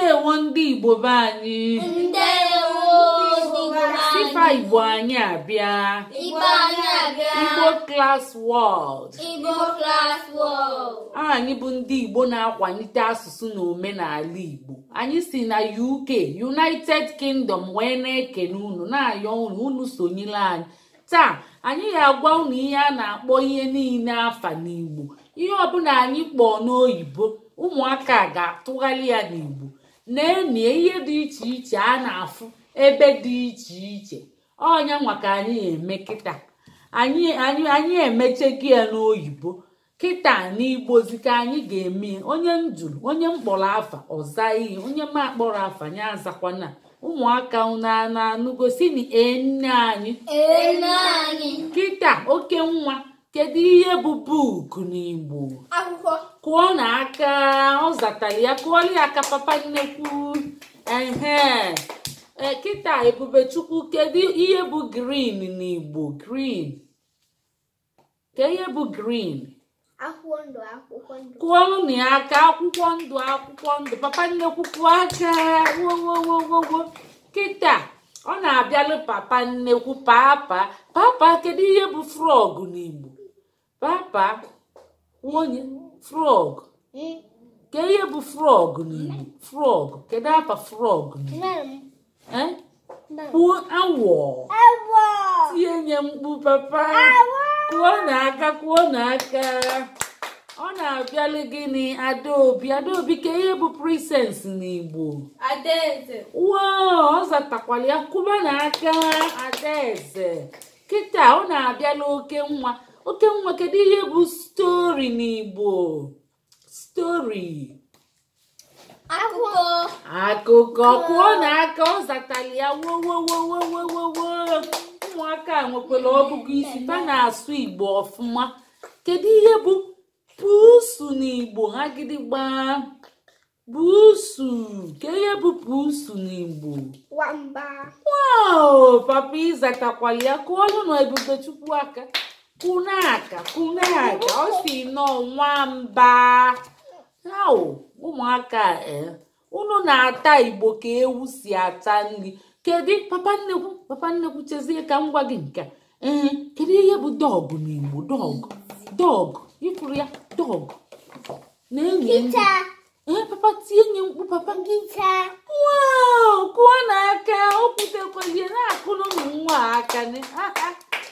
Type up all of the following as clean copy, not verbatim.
Ndewo ndị Igbo be anyị. Ndewo ndị Igbo be anyị. Sifa Igbo anyị abịa. Igbo anyị abịa. Igbo Class World. Igbo Class World. Anyị bụ ndị Igbo na-akwalite asụsụ na omenala Igbo. Anyị si na UK, United Kingdom wee na-ekene unu, na-ayọ unu, unu sonyere anyị. Taa, anyị ga-agwa unu ihe a na-akpọ ihe niile afa n'Igbo. Ihe ọbụla anyị kpọọ n'oyibo, ụmụaka ga-atụgharị ya n'Igbo. Na-enie ihe dị iche iche a na-afụ ebe dị iche iche. Ọnya nwa ka anyị eme kịta. Anyị emechego ya n'oyibo. Kịta n'Igbozi ka anyị ga-eme. Onye m jụrụ, onye m kpọrọ afa ọza ihe, onye m akpọrọ afa ya azakwana. Ụmụaka unu na-anụgo si na nne anyị. Nne anyị. Kịta oke nwa, kedu ihe bụ book n'Igbo? Akwụkwọ. Kụọ na aka, ọ zatara ya, kụọrọ ya aka papa nnekwu. Ehe. Kịta Ebubechukwu, kedu ihe bụ green n'Igbo? Green. Ke ihe bụ green? Akwụkwọ ndụ, akwụkwọ ndụ. Kụọrọ na ya aka, akwụkwọ ndụ, akwụkwọ ndụ. Papa nnekwu kụọ aka. Wowowowowo. Kịta ọ na-abịalụ papa nnekwu. Papa, papa, kedu ihe bụ frog n'Igbo? Papa, onye frog. Ke ihe bụ frog n'Igbo? Frog, kedu afa frog n'Igbo? Kwuo awọ. Awọ. Tie nye mkpu papa. Kụọ n'aka, kụọ n'aka. Ọ na-abịalụ gịnị? Adaobi. Adaobi, ka ihe bụ princess n'Igbo? Adaeze. Wow, ọ zatakwala ya, kụba n'aka Adaeze. Kịta ọ na-abịalụ oke nwa. Oke nwa, kedu ihe bụ story n'Igbo? Story. Akụkọ. Akụkọ. Kụọ n'aka, ọ zatala ya. Wowowowowowo. Ụmụaka nwekwara ọgụgụ isi, fa na-asụ Igbo ọfụma. Kedu ihe bụ pusu n'Igbo? Agịdịgba busu, ke ihe bụ pusu n'Igbo? Nwamba. Wow, papa ịzatakwala ya, kụọlụ na Ebubechukwu aka. Kụnaka, kụnaka, ọ si nọ nwamba. Hao, ụmụaka, unu na-ata Igbo ka ewu si ata nri. Kedu papa nnekwu? Papa nnekwu, chezie ka m gwa gị nke a. Ee, kedu ihe bụ dog n'Igbo? Dog, dog, ifuru ya, dog na-enye. Nkịta. Ee, papa, tie nye mkpu papa. Nkịta. Wow, kụọ n'aka, o kwutekwalie na-akụrụ ụmụ nwa aka.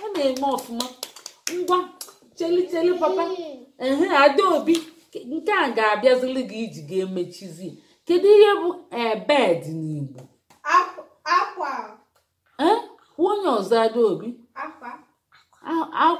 Ọ na-eme ọfụma. Ngwa, cheli cheli papa. Ehe, Adaobi, nke a ga-abịazili gị iji ga-emechizi. Kedu ihe bụ bed n'Igbo? Akwa. Ee, kwuo onye ọzọ, Adaobi. Akwa. Akwa.